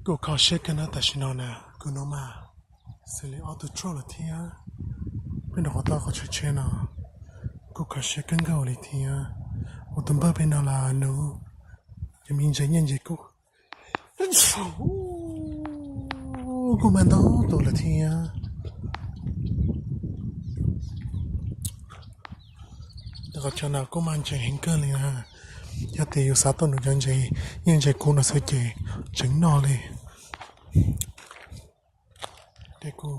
Kuj kho siab kawg na, tam sim no na kuv hnov mas xws li ob tug truck lawm thiab. Peb nrog qhov toj qhov tsheb tsheb no kuj kho siab kawg nkaus li thiab. Kuv tus npawg pem no los nws ces me ntses nyiaj ntses kub kuj mag ntau tus lawm thiab. Qhov chaw no kuj mag ntses heev kawg li na. Yog tias yus xav tau nws cov ntses nyiaj ntses kub no xwb ces tseem noj li. Tej kuj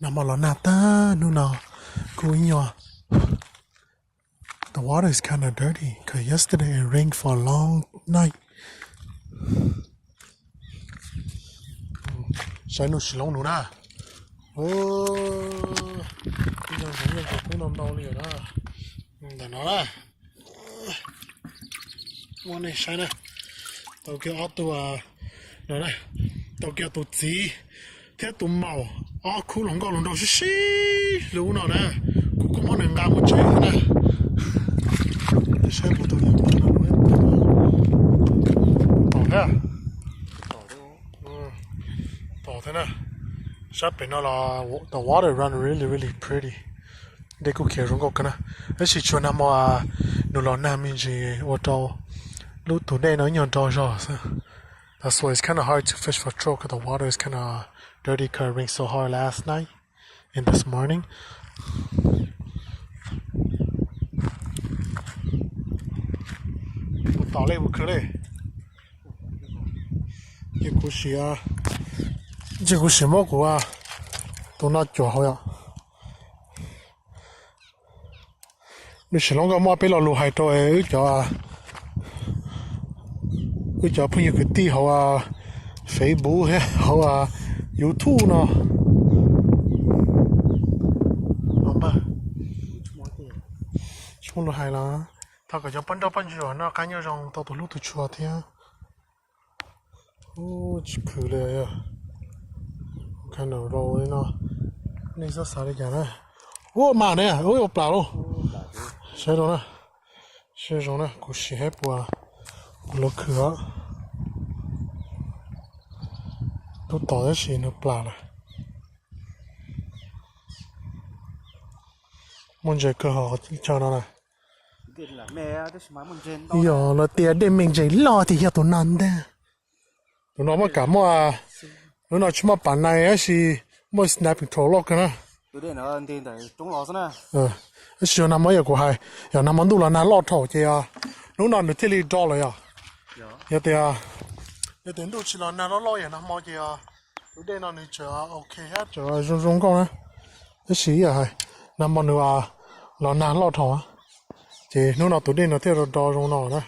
nag hmo los nag tag hnub no kuj ib nyuag. The water is kind of dirty because yesterday it rained for a long night. Saib nub sim loob nus na. Ib nyuag ntses kub no ntau li na. Ntawm no na. Ua nej saib na, tau kiag ob tug, tau kiag tus txiv thiab tus maum, ob khub hluas nkauj hluas nraug sib sib hlub no na. Kuv kuj muab nws nqa mus tsev na. Saib kuv tus yawg no tom thiab, tom thiab na. Sab pem no los the water run really really pretty. Dej kuj khiav zoo nkauj kawg na. Tab sis tsuas nag hmo nws los nag me ntsis ua rau lub tus dej no ib nyuag do zog xwb. That's why it's kind of hard to fish for trout because the water is kind of dirty because it rained so hard last night and this morning. Kuv tom li kuv khwv li. Ces kuv sim, ces kuv sim muab kuv tus no cuam hauv yom. Nws sim loob nkauj muaj peb lo lus hais rau wb cov, wb cov phooj ywg kwv tij hauv Facebook thiab hauv YouTube no. Tsis muaj lus hais los thov kom cov poj nrauj poj ntsuam noj qab nyob zoo tau tus hlub tus tshua thiab. Ub, tsis khwv li. Kind of raw li no, nej txhob xav li cas na. Ub, mas ne, ub, ua plam lauj. Saib zoo na, saib zoo na, kuv sim saib puas, kuv los khwv os. Tub tom tab sis nws plam lawm. Muaj ntses kawg hauv chaw no na. Yog lawv tias dej me ntses loj tias yog tus no ntag. Tus no muaj kam muaj, hnub no tsis muaj pam nais tab sis muaj snapping trout loj kawg na. Tab sis yog nag hmo yog kuv hais, yog nag hmo ntuj los nag loj dhau ces hnub no nws thiaj li do lawm yog. Yog tias, yog tias ntuj tsis los nag loj loj yog nag hmo ces tus dej no nws tseem ok thiab tseem zoo zoo nkauj na. Tab sis ib yam hais, nag hmo nws los nag loj dhau, ces hnub no tus dej no thiaj do do zoo no na.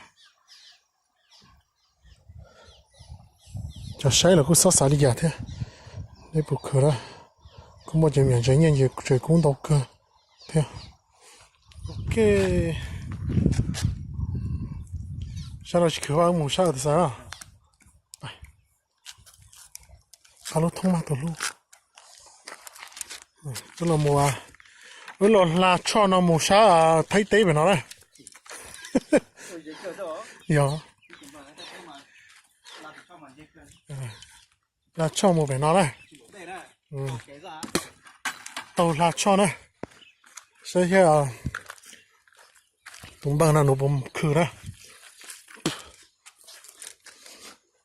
Cov saib los kuj txhob xav li cas thiab. Dej puas khwv na, kuj muaj cov me nyuam ntses nyiaj ntses kub ntau kawg thiab. Ok, sab no tsis khwv, mus sab tus xav na. Qab lub thoob mas tus hlub. Wb los mus, wb los hla tshoj no mus sab Thaib teb pem no na. Yog, hla tshoj mus pem no na. Tau hla tshoj na, saib thiab. Tus npawg no nws puas khwv na.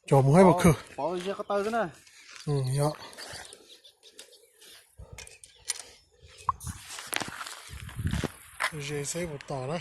Cov mus haib puas khwv. Yog, ze saib puas tom na.